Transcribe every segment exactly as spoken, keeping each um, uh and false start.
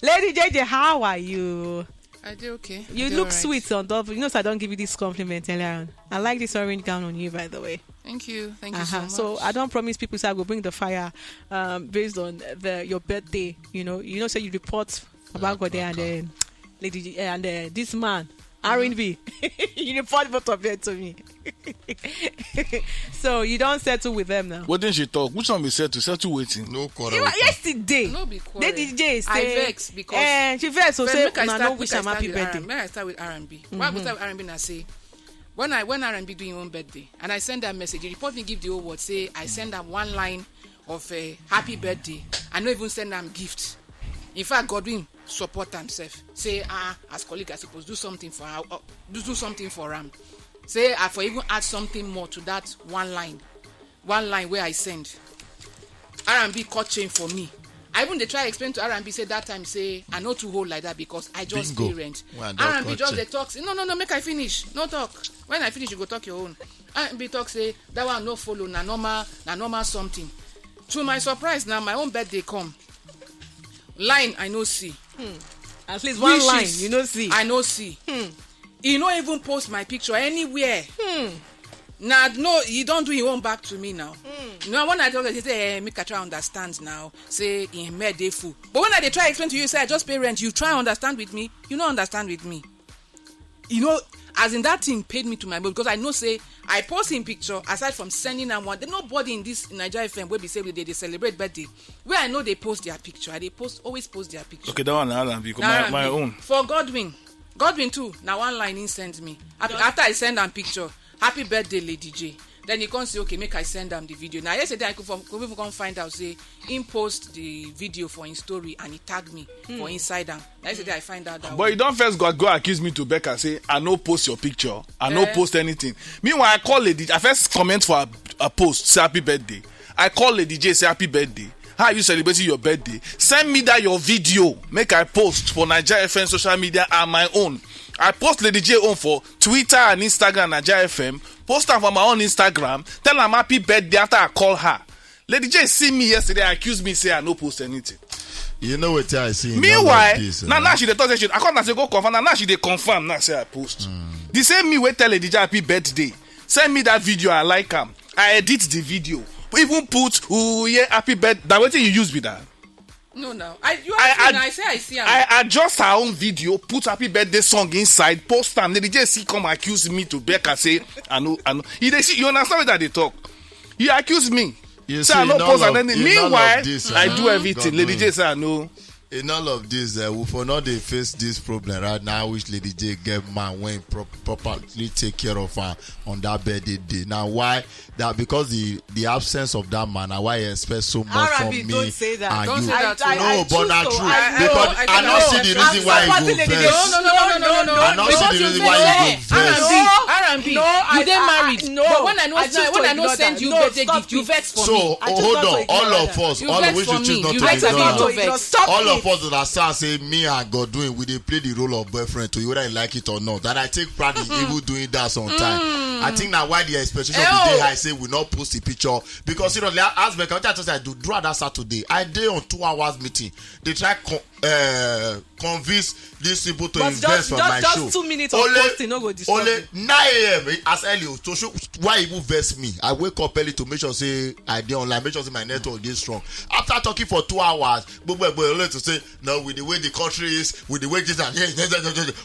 Lady J J, how are you? I do okay. You look sweet on top. You know, so I don't give you this compliment earlier on. I like this orange gown on you, by the way. Thank you. Thank you uh-huh. so much. So I don't promise people say I go bring the fire um, based on the, your birthday. You know, you know, say you report about God there and then lady and uh, this man R and B. You report both of them to me. So you don't settle with them now. Wetin she talk? Which one be settle? Settle wetin? No quarrel. You know, yesterday, no be quarrel. The D J say, I vex because eh, she vex so say make I start, no wish am happy birthday. Make I start with R and B. Mm-hmm. Why I go start with R and B and say when I when R and B do him own birthday and I send that message, he report me give the whole world say I send am one line of uh, happy birthday. I no even send am gift. In fact, Godwin support himself. Say ah, as colleague I suppose do something for her. Uh, do do something for am. Say I for even add something more to that one line. One line where I send. R and B cut chain for me. I even dey try explain to R and B say that time say I no too hold like that because I just pay rent. R and B just dey talk say no no no make I finish. No talk. When I finish you go talk your own. R and B talk say that one no follow na normal na normal something. To my surprise na my own birthday come. Line I no see. Hmm. At least one line you no see. I no see. Hmm. He no even post my picture anywhere. Hmm. Now no, he don't do his own back to me now. Hmm. Now when I talk, he say, hey, eh, make I try understand now. Say in mere day fool. But when I dey try explain to you, say I just pay rent. You try understand with me. You no understand with me. You know, as in that thing paid me to my bill because I know say I post in picture aside from sending am one. Nobody in this Nigeria F M wey be say we dey dey celebrate birthday. Where I know they post their picture, I dey post always post their picture. Okay, that one na R and B. My, my own. For Godwin, Godwin too. Now one line he send me after, after I send am picture. Happy birthday, Lady J. Then he come say okay make I send am the video. Now yesterday I could, from, could even come find out say he post the video for his story and he tag me mm. for inside am. Now yesterday I find out that. But you don't first go, go accuse me to Becca say I no post your picture, I no eh. post anything. Meanwhile I call lady, I first comment for a, a post say happy birthday. I call Lady J say happy birthday. How are you celebrating your birthday? Send me that your video. Make I post for Nigeria F M social media and my own. I post Lady J own for Twitter and Instagram, Nigeria F M. Post am for my own Instagram. Tell am happy birthday after I call her. Lady J see me yesterday, accuse me, say I no post anything. You know what I see. Meanwhile, this, uh, now, now she dey talk say she, I come and say go confirm. Now, now she dey confirm. Now say I post. Mm. The same me wey tell Lady J happy birthday. Send me that video. I like am. I edit the video. Even put ooh yeah happy birthday. That wetin you use be that. No, no. I you I, I, I say I see am. I adjust her own video, put happy birthday song inside, post am. Then the J C come accuse me to Becca say I know I know. You dey see you understand what I dey talk. You accuse me. You say I no post and then meanwhile this, uh, I do everything. Lady J say I know. In all of this, uh, we for not dey face this problem right now. Which Lady J get man when pro- properly take care of her on that birthday day. Now why that because the the absence of that man, na why I expect so much from me and you. No, but na true because I no see the reason why you go vex. No, no, no, no, no, no, no, no, no, no, no. I no see the reason why you go vex. R and B, R and B, you dey married. But when I no when I no send you birthday gift, you vex for me. So hold on, all of us, all of which you choose not to ignore. All of us understand say me and Godwin we dey play the role of boyfriend to you whether you like it or not. And I take pride in even doing that sometimes. I think na why the expectation be dey high say we no post the picture because you know as Becca wetin I talk say I do throughout that Saturday I dey on two hours meeting dey try con uh, convince these people to but invest just, for just, my just show. Just two minutes of only, posting no go disturb only you. Nine a.m. as early to show why even vex me. I wake up early to make sure say I dey online, make sure say my network dey strong. After talking for two hours, gbogbo ẹgbẹ only to say no with the way the country is, with the way this and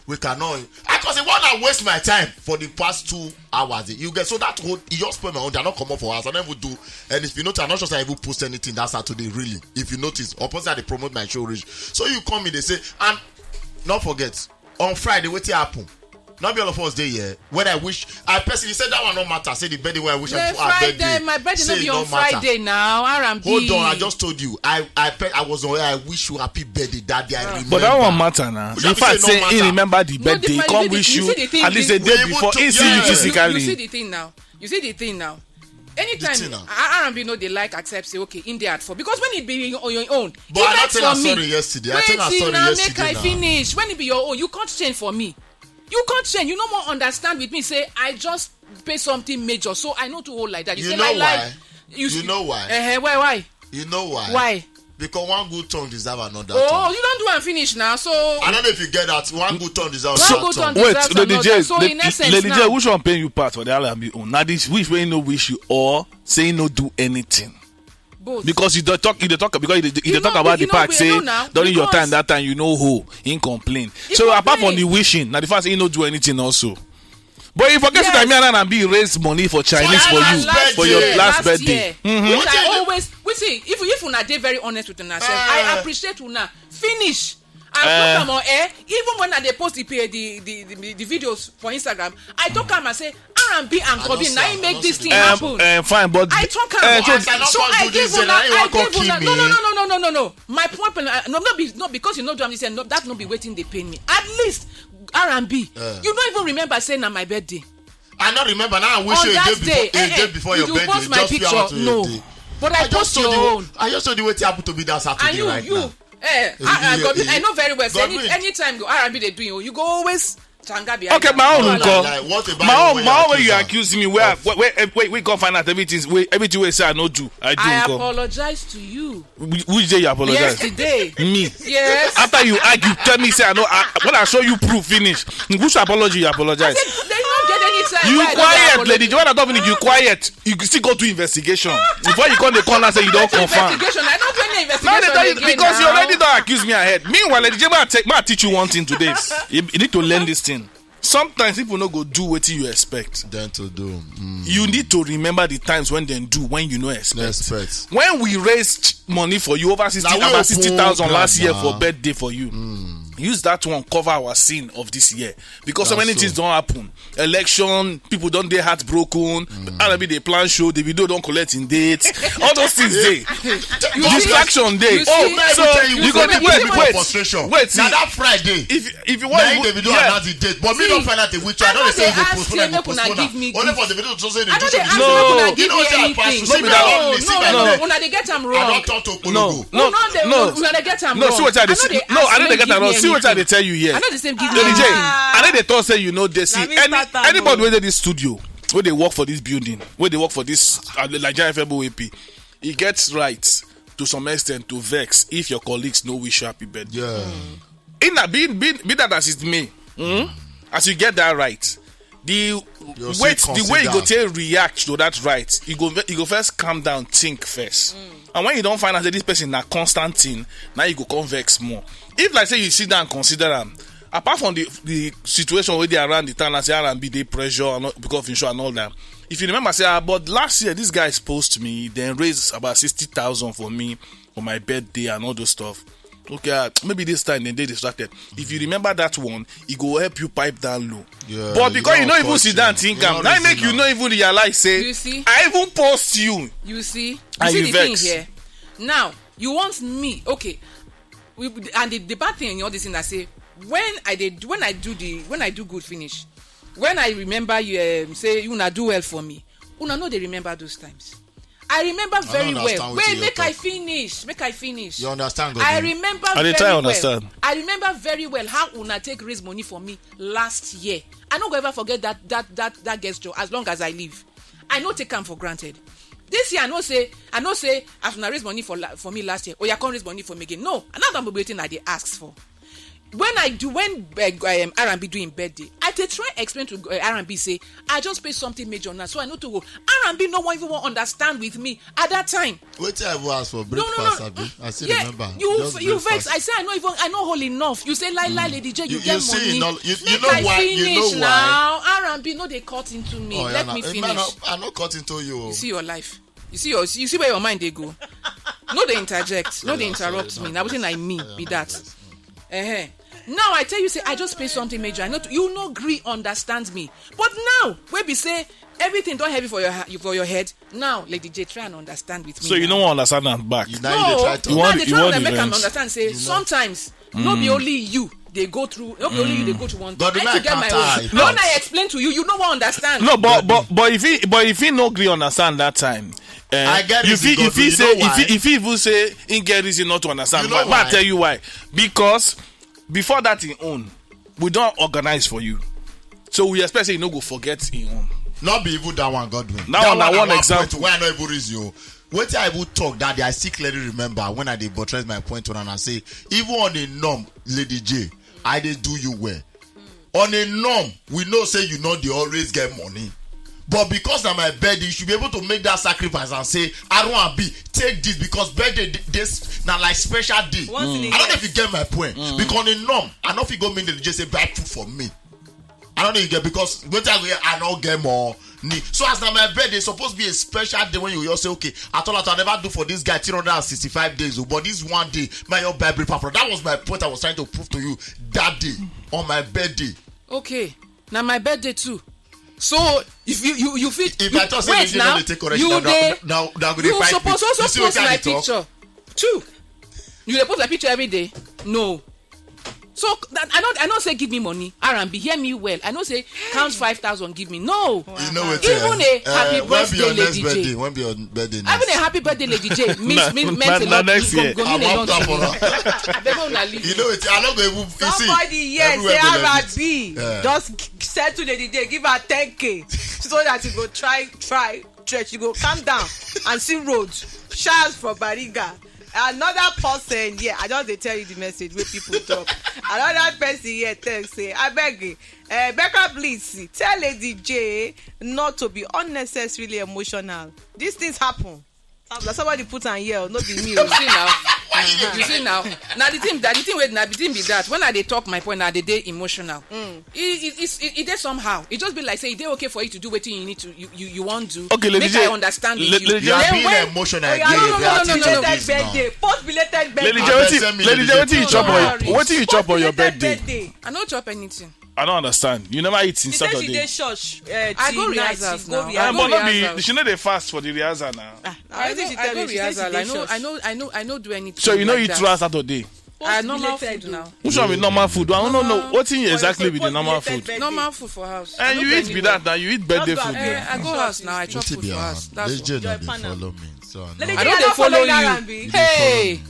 we cannot. I cause I wanna waste my time for the past two hours. You get so that whole you just spoil my own. They are not coming for us. I never do. And if you notice, I'm not sure say I even post anything that Saturday really. If you notice, opposite I dey promote my show reach. So you come in, they say and not forget on Friday wetin happen. Not be all of us dey here. When I wish I personally said that one no matter. Say the birthday where I wish I for Friday, birthday. My birthday say no be on Friday now. R and B. Hold on, I just told you. I I pe- I was on. I wish you happy birthday that day. I remember. But that one matter now. In fact, say he remember the birthday, come wish you at least a day before he see you physically. You see the thing now. You see the thing now. Anytime R and B no dey like accept say okay in dey at for because when it be on your own. But I not tell her sorry yesterday. I tell her sorry yesterday. Make I finish when it be your own you can't change for me. You can't change. You no more understand with me say I just pay something major so I no too old like that. You, you say know like, why? Like, you, you know why? Uh, why why? You know why? Why? Because one good tongue deserve another Oh, tongue. You don't do and finish now. So I don't know if you get that. One good tongue deserve One another good tongue. tongue Wait, deserves Lady another. J, So Lady, in essence Lady J, now, which one pay you part for the R and B own? Now this wish when you no wish you or say you no do anything. Both. Because you don't talk, you don't talk because you, dey- you You don't talk know, about you the know, part you say know now, during your because time that time you know who in complain. He So apart from complain. The wishing, now the fact say you no do anything also. But you forget Yes. That me and R and B raise money for Chinese for you last for your year, last last birthday. Year, which What I you- always we see if if una dey very honest with una self, I Ah. Appreciate una finish. I Eh. Talk am on air, even when I dey post the, the the the the videos for Instagram, I talk am and say R and B and I Godwin don't na see im am, make I this don't thing see am. happen. Um, um, fine, but I talk am. Eh, I cannot So come I do this give and una, now you I wan come give una. kill No, no, me. No, no, no, no, no, no. My point, uh, no, no be, no, because you no do am this year. No, that no be wetin dey pain me. At least R and B, Eh. You no even remember say na my birthday. I don't remember now. I wish On you a that day before, day, a eh, day eh, before you your do birthday. Post my Just few picture, hours to your no. Day. But I I just post told your you. Own. I just told you what happened to me that Saturday And you, right you, now. eh, Eh, R- eh, Godwin, eh, I know very well. Say any, Godwin. Anytime go R and B dey do you, you go always tanga behind. Okay, am. my own No, nko. Like, what about My own, when my you own when you accuse accuse me, where, where, where, where we come find out everything, where, everything we say I no do, I do I nko. Apologize to you Which which day you apologize? Yesterday. Me. Yes. After you argue, tell me say I know. I, when I show you proof finish, which apology you apologize? They don't get any time. You Why I don't quiet, apologize? Lady J. When I don't finish, you quiet. You still go do investigation before you come dey call and say you don't confirm. Investigation. I don't do any No, investigation they tell you again because you now. Already don't accuse me ahead. Meanwhile, Lady J, ma take, ma teach you one thing today. You, you need to learn this thing. Sometimes people no go do what you expect. Then to do. Mm. You need to remember the times when they do when you no expect. No expect. When we raised money for you over sixty, Now we about open sixty thousand last year ground for now. Birthday for you. Use that one cover our sin of this year because so That's many so. Things don't happen. Election, people don't dey heartbroken. R and B dey plan show, the video don't collect in date. All those things dey. Distraction dey. You see? So Let me tell you, you go people wait, dey wait. frustration. Wait. Now that Friday. If if you Now want, the video yeah. Announce the date, but me See, don't find out the which I I don't know say they you go ask postpone say and go make una postpone. Give me Only gift. for the video to say the I know video they to ask say say no. make una You give know me what I anything. pass? You No, see me, no, I don't no, see me, no, I no, don't. Una dey get am wrong. No, Una dey, no, una dey get am no. wrong. See what I dey I know see. they No, ask I know they make get am give wrong. me See what I dey anything. Tell you here. I know the same give me Lady J, anything. I know they talk say you know they see Na me any start am anybody o. Wey dey this studio, wey dey work for this building, wey dey work for this uh, Nigeria F M O A P, he gets right to some extent to vex if your colleagues no wish you happy birthday. Yeah. In that being being be that as it may, mm, as you get that right, the You'll wait still the way you go consider. Take react to that right, you go ve- you go first calm down, think first, and when you don't find out that this person na constant thing, now you go come vex more. If like say you sit down consider am, apart from the the situation wey dey around the town, like say R and B dey pressure and all, because of insurance and all that. If you remember say ah but last year this guy exposed me, then raise about sixty thousand for me for my birthday and all those stuff. Okay, ah, maybe this time they dey distracted. If you remember that one, it go help you pipe down low. Yeah, But you because you don't no even touch sit down it. Think You am, don't that reason make you am. No even realize say You see? I even post you. You see, you And see you the vex. Thing here. Now you want me, okay? We, and the, the bad thing in all this thing, I say when I did when I do the when I do good finish, when I remember you um, say you na do well for me, una no dey remember those times. I remember very understand well. Wetin Wait, you make talk. I finish. Make I finish. You understand? I Godwin? Remember. I dey Very try well. Understand. I remember very well how una take raise money for me last year. I no go ever forget that that that that gesture as long as I live. I no take am for granted. This year I know say I know say as una raise money for la- for me last year, oya come raise money for me again. No, I no don be wetin I dey ask for. When I do when uh, um, R and B do im birthday, I dey try explain to uh, R and B say I just pay something major now, so I no too go. R and B no wan even wan understand with me at that time. Wetin I even ask for No, no, breakfast? no. Abi I still Yeah, remember. You Just you breakfast. Vex. I say I no even I no hold enough. You say lie lie, Lady J, you, You- get you see, money. you know- you- you Make know I why- you finish know now. why? R and B no dey cut into me. Oh, Let yeah, me na- finish. Man, I, I no cut into you. You see your life. You see your you see where your mind dey go. No dey interject. No dey interrupt me. Na wetin I mean be that. Uh-huh. Now I tell you say I just pay something major. I no you no gree understand me. But now wey be say everything don heavy for your ha- for your head. Now Lady J, try and understand with me. So you Now. No wan understand am back. You now you dey try No, to. You No, want- I dey you try want to make am events. Understand say sometimes no be only you dey go through, no be only you dey go through one thing. But the I man to get my can't own. hide. When I explain to you, you no wan understand. No, but but but if he but if he no gree understand that time, uh, I get you reason, feel Godwin. if he You say know if he, why? If he even say he get reason not to understand, You know why? But I why? Tell you why. Because before that in own, we don't organize for you, so we expect say you no go forget in own. Not be even that one, Godwin. That one na one example. Why I no even reason you. Wetin I even talk that day, I still clearly remember when I dey buttress my point on and I say, even on a norm, Lady J, I dey do you well. On a norm, we know say you no dey always get money. But because na my birthday, you should be able to make that sacrifice and say, "I don't be take this because birthday d- this na like special day." Once in a I don't know if you get my point. Because on a norm, I no fit go meet Lady J say, "Buy food for me." I don't know you get, because wetin I go hear, I no get money. So as na my birthday, e suppose be a special day when you just say, "Okay, at all, at all, I never do for this guy three hundred and sixty-five days, oh, but this one day, my your buy breakfast for." That was my point I was trying to prove to you that day on my birthday. Okay, na my birthday too. So if you you you fit If you, I talk say wait you now, no dey take correction, you now, dey now, now, now we dey you fight suppose me. Also You see post wetin I my dey talk? Picture too. You dey post my picture every day. No. So that, I know I know say give me money. R and B, hear me well. I know say count five thousand give me. No. You know what? Even a happy birthday, Lady J. When be your next birthday? When be your birthday Even a next? Happy birthday, Lady J. Means Na- means na- meant a na lot. Next year. Go, go mean a lot to me. Abeg, una leave. You know it. I no go even you see. Somebody here say everywhere go like this. R and B. Yeah. Just g- settle Lady J, give her ten k so that you go try try church, you go calm down and see road. Charles for Bariga. Another person here. I just dey tell you the message wey people drop. Another person here tell say, "Abeg, eh, Becca, please tell Lady J not to be unnecessarily emotional. These things happen." Na somebody put am here, no be me o. You see now. You see now. Na the thing, na the thing wey na the thing be that when I dey talk my point, na dey dey emotional. E e e e e dey somehow. E just be like say e dey okay for you to do wetin you need to you you, you wan do. Okay, Lady Make J, I understand with La- you. Lady J, You are Then being when- emotional Oya, again. no, no, no, no, no, no, no. Belated birthday. Post belated birthday. Lady J, Abeg, wetin send me Lady J, Lady J wetin you chop on your Sorry. Wetin you chop on your Post belated birthday? Birthday. I no chop anything. I don't understand. You never eat since She say she Saturday. Dey church. Uh, I go till night, rehearsals she go now. Ah, I go but no be rehearsals. She no dey fast for the rehearsal now. Ah, na I wetin go, she I tell go me. She say she rehearsal. Dey I know, church. I know, I know, I no do anything. So you know like you that. Throw out Saturday. Ah, normal Post food belated now. o. Which one be normal food? I don't know. Normal. Wetin you Post exactly be the belated normal birthday. Food? Normal food for house. And No you eat plenty. Be that now. You eat birthday Just go food. Eh, I go house now. I chop Wetin food be for our house. That's Lady J Your no dey partner. Follow me, so I Lady know. J, I don't you dey not follow following you. R and B? You dey follow Hey. me.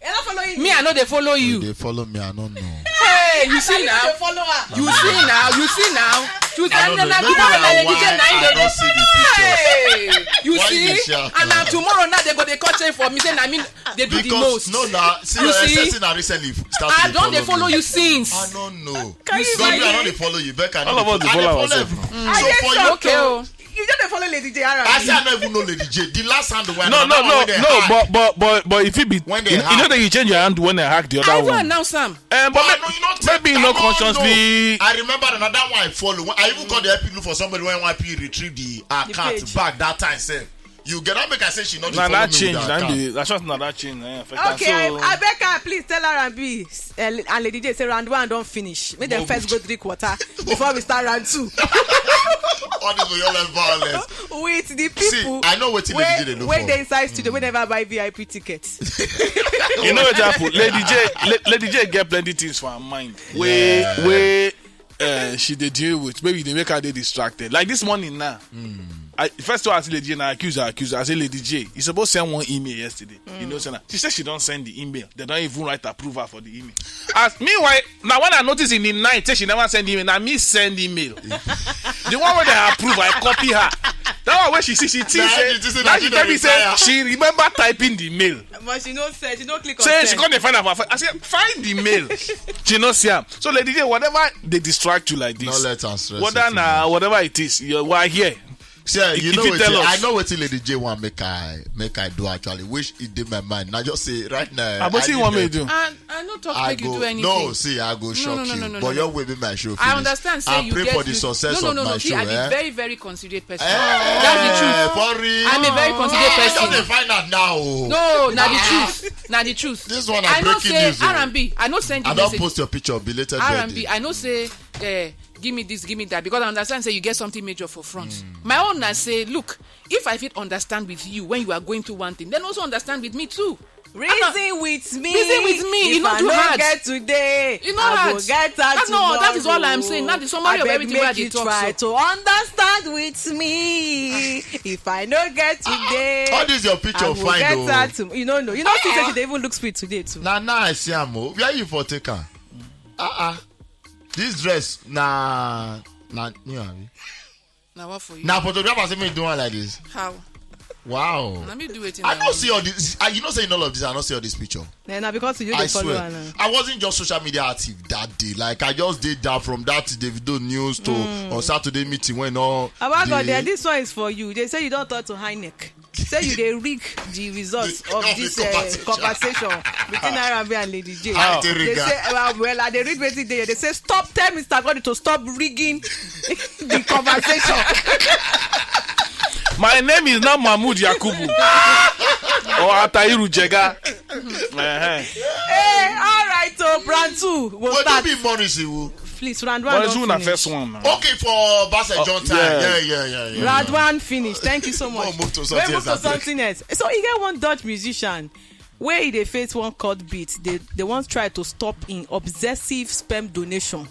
You're not following You me, I me. No dey follow You you. Dey follow me, I don't know. Hey, you see I now? Don't follow her. You see now? You see now? You I don't know. Maybe na na one. Lady J na I don't see the pictures. Hey, you Why you see? Dey shout And now now? Tomorrow now they go dey cut chain for me. Say na me they do the Because most. No, now see, You your see? Excess na recently start I to don't dey follow follow me. You since. I don't know. Can you Don't be, I imagine? Don't dey follow you, Becca. I All don't of us dey dey follow. I dey follow follow ourselves. Everyone. I So dey for shock you, okay, oh. You just dey follow Lady J R. I say I don't even know Lady J. The last hand when No, I no, know no, when they no. hack. But but but but if it be, When they you, you know hack. That you change your hand when I hack the other I will one. Announce am. Um, but No, may- no, you not maybe take- you know I don't consciously. Know. I remember another one I follow. When I even called the L P look for somebody when Y P retrieve the account page. Back that time. Sef. You get up make I say she not Nah, follow that me change. With Nah, that account. Be, that's just not that change. Nah, first time. Okay, so, I, I beg her, please tell her and be uh, and Lady J say round one don't finish. Make them No first good. Go drink water before we start round two. All this for your life violence. With the people. See, I know what Lady J they look for. When they inside studio, we never buy V I P tickets. You know what happen? Lady J, La- Lady J get plenty things for her mind. Way, yeah. Way uh, she dey deal with. Maybe they make her dey distracted. Like this morning now. Mm. I first of all, I see Lady J and I accuse her, accuse her. I say, Lady J, you supposed to send one email yesterday. Mm. You know, send her. She said she don't send the email. They don't even write approval for the email. As meanwhile, now when I notice in the night, say she never send email. Now me send email. The one where they approve, I copy her. That one where she see, she think say, now she tell me say she remember typing the mail. But she no said, she no click on. Say she come dey find her for, I say, find the mail. She no see am. So Lady J, whatever they distract you like this, no let am stress whether na whatever it is, you are here. See, you know what? I know what Lady J want make I make I do actually. Which it did my mind. Now just say right now. What you want me to do? I no talk make you do anything. No, see, I go shock you. But your way be my show. I understand. Say you pray for the success of my show. I be very, very considerate person. That's the truth. I'm a very considerate person. I don't find out now. No, na the truth. Na the truth. This one I know say R and B. I know send you message. I don't post your picture of belated birthday. R and B. I know say, eh, give me this, give me that, because I understand say you get something major for front. My own na say, look, if I fit understand with you when you are going through one thing, then also understand with me too. Reason with me. Reason with me. If I no get today, I go get her tomorrow. That is all I'm saying. Now the summary of everything wey I dey talk so. Try to understand with me. If I no get today, all this your picture fine o. You no know. You no see say she dey even look sweet today too. Na now I see am o. Where you for take am? Ah ah. This dress na na new abi? Na what for you? Na photographer say me do one like this. How? Wow. Let me do it. I don't see all this. I, you know, say in all of this, I don't see all this picture. Yeah, na because you I dey follow swear. am now. I wasn't just social media active that day. Like, I just did that from that Davido news to on Saturday meeting when all. Baba the- God, there, this one is for you. They say you don't talk to Heineken. Say you dey rig the results of Of this the uh, conversation. conversation between R and B and Lady J. How? They They rig am. say, uh, well, I dey read wetin dey here. They say stop, tell Mister God to stop rigging the conversation. My name is not Mahmoud Yakubu or Atahiru Jega. Uh-huh. Hey, all right, so round two. We'll Well, start. Don't be Morris, you. Please, round one. What is Don who na finish. First one now? Okay, for Bass and John time. Yeah. Yeah, yeah, yeah, yeah. Round one finish. Thank you so much. Move, move to We something move to else, abeg. Something else. So you get one Dutch musician where he dey face one court beat. They they want try to stop in obsessive sperm donation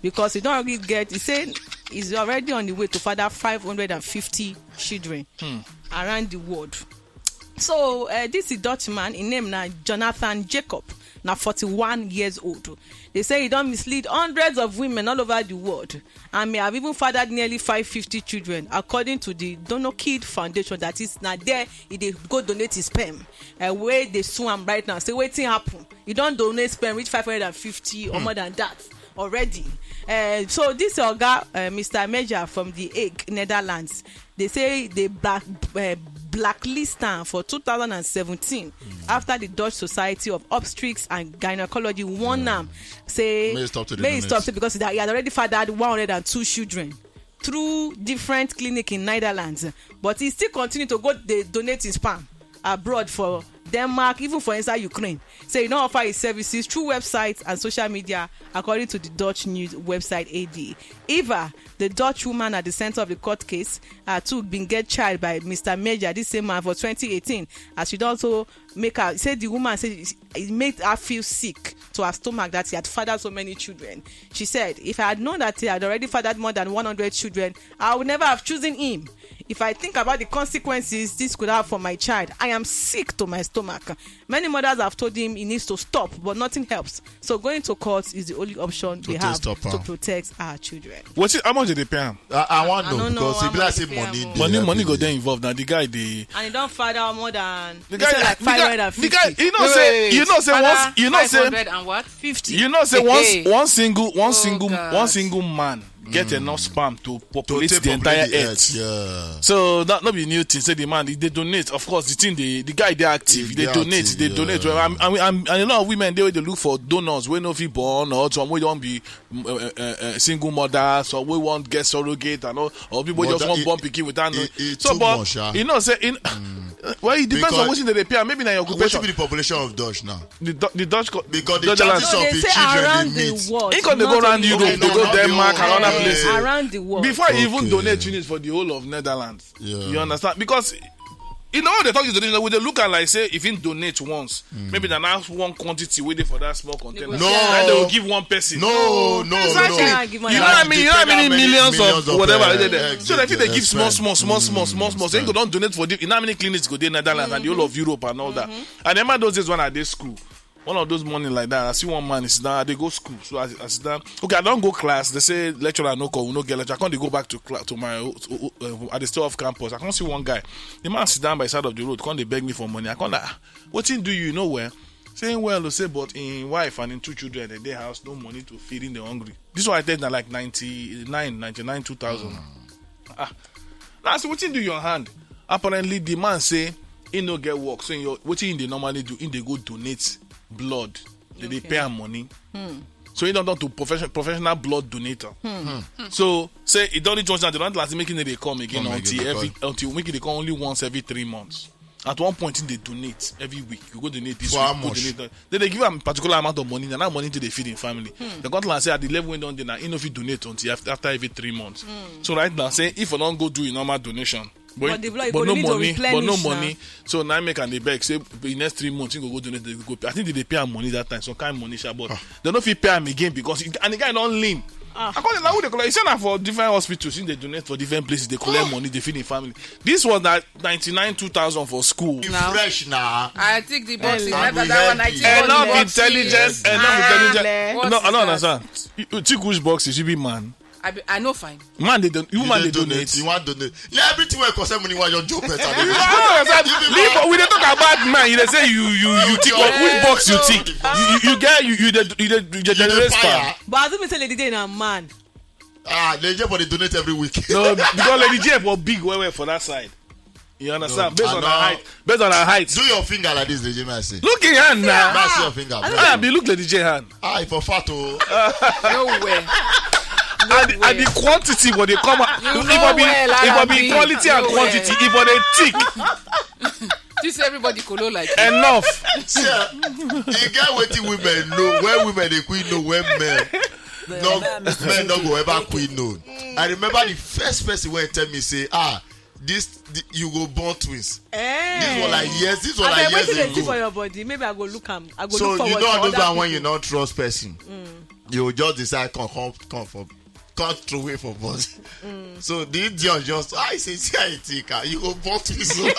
because he don't really get. He say he's already on the way to father five hundred and fifty children around the world. So uh, this is Dutchman. His name na Jonathan Jacob. Na forty-one years old. They say he don't mislead hundreds of women all over the world and may have even fathered nearly five fifty children, according to the Donor Kid Foundation. That is, now there he dey go donate his sperm. Uh, where they sue am right now, say wetin happen. He don't donate sperm reach five hundred and fifty or more than that already. Uh, so this oga, uh, Mister Major from the Hague, Netherlands, they say they black uh, blacklist am for two thousand and seventeen after the Dutch Society of Obstetrics and Gynecology warn am say May he stop to dey may he donate. Stop say because he had already fathered one hundred and two children through different clinic in Netherlands, but he still continue to go dey donate his sperm abroad for Denmark, even for inside Ukraine. Say he don't offer his services through websites and social media, according to the Dutch news website A D. Eva, the Dutch woman at the center of the court case, uh, too been get child by Mister Major, this same man, for twenty eighteen. As she don also make her say the woman say it made her feel sick to her stomach that she had fathered so many children. She said, "If I had known that he had already fathered more than one hundred children, I would never have chosen him. If I think about the consequences this could have for my child, I am sick to my stomach. Many mothers have told him he needs to stop, but nothing helps. So going to court is the only option they take have stop to am. Protect our children." Wetin, how much did they pay him? I, I want I to know don't know because how if like much say they pay money, am. Dey Money, money go everything. There involved now. The guy, the And he don't father more than the they guy, say like the guy, five hundred and fifty. the guy, you know say, you know say Father, once, you know say, five hundred and what? Fifty. You know say once Hey. One single, one Oh, single, God. One single man get enough sperm to To populate take the entire populate the earth. Yeah. So that not be new thing. Say the man, they donate. Of course, the thing they, the guy they active. He They dey donate. active, They yeah. Donate. Well, I'm, I'm, I'm, and a lot of women they they look for donors when no fit born or some we don't be mm, uh, uh, uh, single mothers or we want get surrogate and all or people just Mother- want it- born pikin without no. it- it So, too but much, sha. You know say in well, it depends on Because- what they pay. Maybe na your What occupation. Be the population of Dutch now? The, Do- the Dutch co- Because the Dutch chances So of they the say children around they the meet. world. He come dey go not around only Europe, Okay, they now go they Denmark and all- other yeah. places. Around the world. Before he even Okay. Donate units for the whole of Netherlands. Yeah. You understand? Because you know what they talk is donation, we dey look at like say if he donate once, maybe na now one quantity wey dey for that small container. No. And they will give one person. No, no, Exactly. no. Can't give money. You know how many, you know how many Depend on millions of millions of, whatever uh, they dey. uh, So they fit dey uh, give small, sperm. small, small, small, small, small. So you go don donate for the. You know how many clinics go dey Netherlands and the whole of Europe and all that. And remember those days when I dey school. One of those morning like that, I see one man is down. I dey go school, so I, I sit down. Okay, I don't go class. They say lecturer no call, we no get lecture. I can't go back to class to my. Uh, I dey stay off campus. I can't see one guy. The man sit down by the side of the road. Can't they beg me for money? I can't. Ah, what thing do you know where? Saying well, say but in wife and in two children, they dey house no money to feeding the hungry. This one I tell na like ninety-nine, ninety-nine, two thousand. Ah, now I say wetin do your hand? Apparently the man say he no get work, so in your wetin he dey normally do, he dey go donate blood. They dey pay am money. So he don turn to profession, professional blood donator. So say he don reach one time, they don last make him no dey come again Come until again, every because until make he dey come only once every three months. At one point, he dey donate every week. You go donate this For how week, go much? Donate. Then they give am particular amount of money, and that money to dey feed him family. They come tell am say at the level wey don dey now, he no fit donate until after, after every three months. So right now, say if I don go do a normal donation, But the blood, you but go no need to money, but no replenish now. Money. So now make am dey beg say the next three months he go go donate. They go pay. I think they dey pay am money that time, some kind money sha, but they no fit pay am again because it, and the guy don lean. I call it like who they call it. He say na for different hospitals, he dey donate for different places, they collect money, they feed him family. This was that ninety-nine two thousand for school. Now. Fresh now. I think the box is Early. never that one. I think A all lot the of boxes. Intelligence, a lot of Ah, intelligence. le. No, What I is don't that? Understand. You, you think which box is you be man? I be, I no fine. Man, they don't. You You man, dey they donate. Donate. You want donate? Yeah, everything wey concern money, why you joke better? You know what I'm saying? You be Leave, mad. We dey talk about man. You dey say you you you tick your which box you tick. You you- you get you you dey you dey you dey You dey generate fire. Sperm. But as if me say Lady J na man. Ah, Lady J for dey donate every week. No, because Lady J for big well well for that side. You understand? Based on her height. Based on her height. Do your finger like this, Lady J, may I say? Look at her now. May I see your finger? Ah, be look Lady J hand. Ah, if for fat oh. No way. And the, and the quantity when they come out, if I be, if I be quality and quantity, if I they thick. This everybody colo like enough. See, you get wetin women know when women dey quick know when men no men no go ever quick know. I remember the first person wey tell me say ah this the, you go born twins. Eh. This one like years this one like years ago. Abeg wetin dey see for your body maybe I go look am I go so look forward for other people. So you don know that one when you no trust person. Mm. You go just decide come come come for come throw away for body. Mm. So the idiot just I say see how you take am you go born twins o.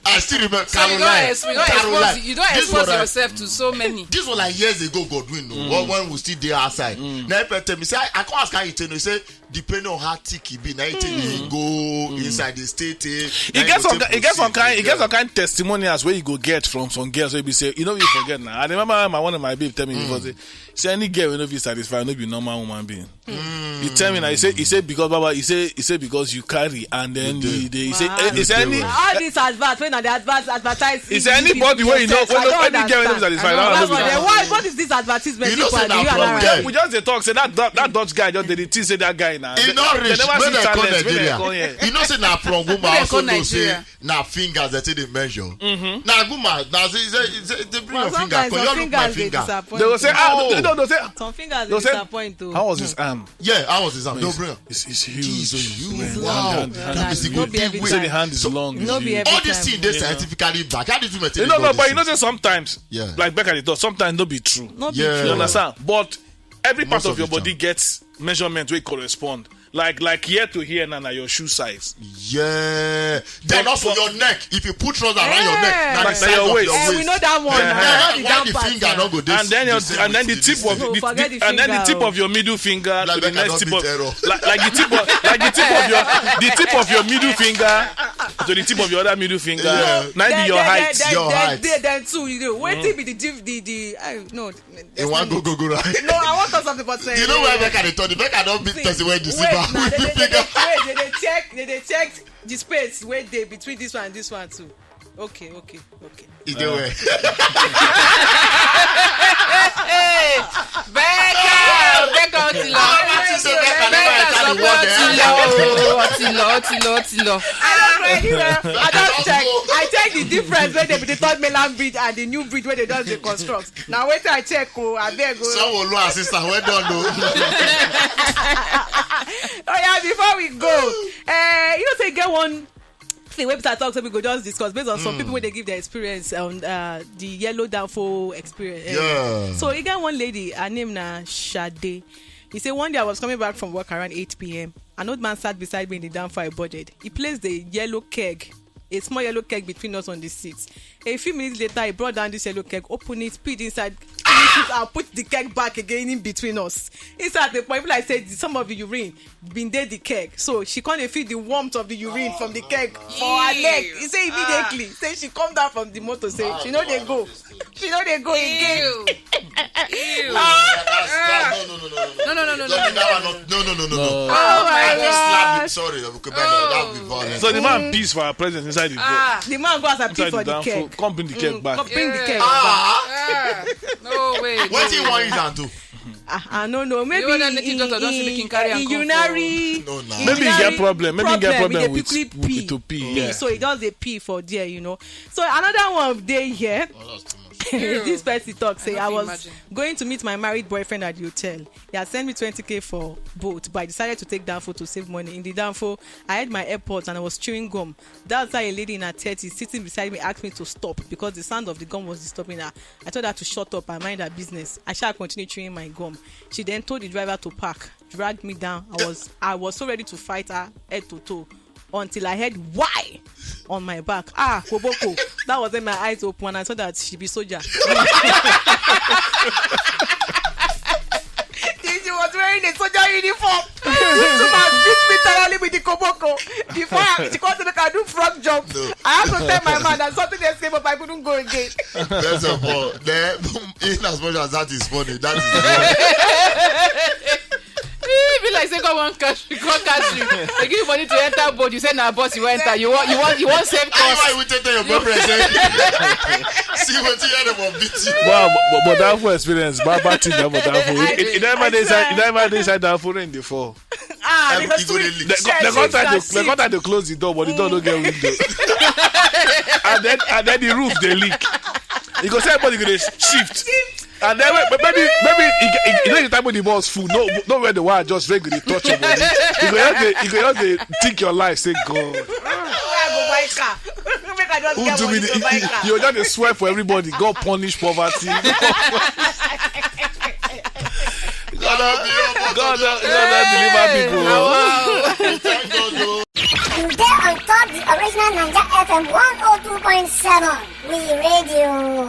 I still remember so Caroline. You don expose, you don Caroline. Expose, you don expose yourself to so many. This one like years ago Godwin o. Mm. When, when we still dey outside. Mm. Na him tell me say I, I come ask how you take know. He say depending on how thick e be na him take dey go inside the state eh. E get some e get some kind e get some kind testimonials wey you go get from some girls wey be say you know you forget na I remember my one of my babe tell me before say say any girl wey no fit satisfy no be normal woman being. He tell me na he say he say because baba he say he say because you carry and then he dey he say eh, he say any all this advert wey na the advert advertise he say anybody wey you know wey no any girl wey no fit satisfy that one no be normal. Why what is this advertisement you know say na from there. We just dey talk say that that that Dutch guy just dey dey think say that guy na. E no reach when dem come Nigeria. You know say na from woman also know say na fingers dem take dey measure. Mm-hmm. Na woman na say say say dey bring your finger come you look my finger. They go say ah no no no say some fingers dey disappoint o. How was his arm? Yeah, how was his arm? No bring am. It's it's huge. It's huge. Wow. That is a good thing. Say the hand is long. No be every time. All this thing dey scientifically back. How did you maintain? No no but you know say sometimes. Yeah. Like Becca dey talk sometimes no be true. No be true. You understand? But every part of your body gets measurement wey correspond like like here to here na na your shoe size. Yeah. Then also your neck if you put trouser around your neck na the size of your waist. Eh, we know that one. Then why the finger no go dey and then your and then the tip of the, and then the tip of your middle finger to the next tip of like like the tip of like the tip of your the tip of your middle finger to the tip of your other middle finger na be your height. Your height. Then too you know wetin be the diff the the I no. You wan go go go right? No, I wan talk something but you know why Becca dey talk? Becca don beat person wey deceive her with the finger. Wait, they dey check, they dey check the space wey dey between this one and this one too. Okay, okay, okay. E dey well. Becca, Becca, Otilo. Becca, Otilo, Otilo, Otilo, Otilo. I don check. I check the difference wey dey between third mainland bridge and the new bridge wey dey just dey construct. Na wetin I check o abeg o. Sanwo-Olu assistant well done o. Oya before we go, eh, you know say e get one thing wey Peter talk say we go just discuss based on some people wey dey give their experience on uh, the yellow danfo experience. Eh, yeah. So e get one lady, her name na Shade. He say one day I was coming back from work around eight p.m. An old man sat beside me in the danfo I boarded. He placed a yellow keg a small yellow keg between us on the seat. A few minutes later, he brought down this yellow keg, opened it, peed inside, finished it, and put the keg back again in between us. Inside the point, like said, some of the urine been dey the keg. So she can't feel the warmth of the urine from the keg for her leg. He said immediately, say she come down from the motor, say she know they go. She know they go again. Ew. Ew. Ah. No, no, no, no, no, no, no, no, no, no, no, no, no, no, no, no. Oh my God! Sorry, okay, but no, that would be violent. So the man pees for her presence inside the boat. Ah, the man go as a pee for the keg. Come bring the keg back. Come bring the keg back. Ah. No way. What do you want him to do? Ah, I don't know. Maybe in, in, in urinary. No, no. Maybe he get problem. Maybe he get problem with, with to pee. Yeah. So he does a pee for there, you know. So another one dey here. This person talk say I was going to meet my married boyfriend at the hotel. He had sent me twenty k for boat, but I decided to take danfo to save money. In the danfo, I had my airpods and I was chewing gum. That's how a lady in her thirties sitting beside me asked me to stop because the sound of the gum was disturbing her. I told her to shut up and mind her business. I shall continue chewing my gum. She then told the driver to park, dragged me down. I was I was so ready to fight her head to toe until I heard why on my back. Ah, Koboko. That was when my eyes opened and I saw that she be soldier. She was wearing She come say make I do frog jump. I have to tell my man that something dey escape, but I couldn't go again. First of all, then, in as much as that is funny, that is wrong. E be like say God wan catch you, God catch you. They give you money to enter boat. You say na bus you wan enter. You want, you want, you want save That's why cost. We take your boyfriend say, see what you had about beat you. Wow, but, but, but that full experience, bad bad thing, that but that full. It, it never dey inside, it never dey inside that full rain dey fall. Ah, Um, because you go dey we- leak. They, co- they Yes, contact yes, the, they contact the close the door, but the door no get window. And then and then the roof dey leak. You go say everybody go dey shift. And then wait, but maybe maybe you, you, you know the time when the bus full, no no where the wire just regularly touch your body. You go just dey, you go just dey think your life say God. Where I go buy car? Make I just Who get do me money the, to buy you, car. you just dey swear for everybody. God punish poverty. God, God, God, God, God deliver people. Thank God, though. You dey on top the original Naija F M one oh two point seven. We radio.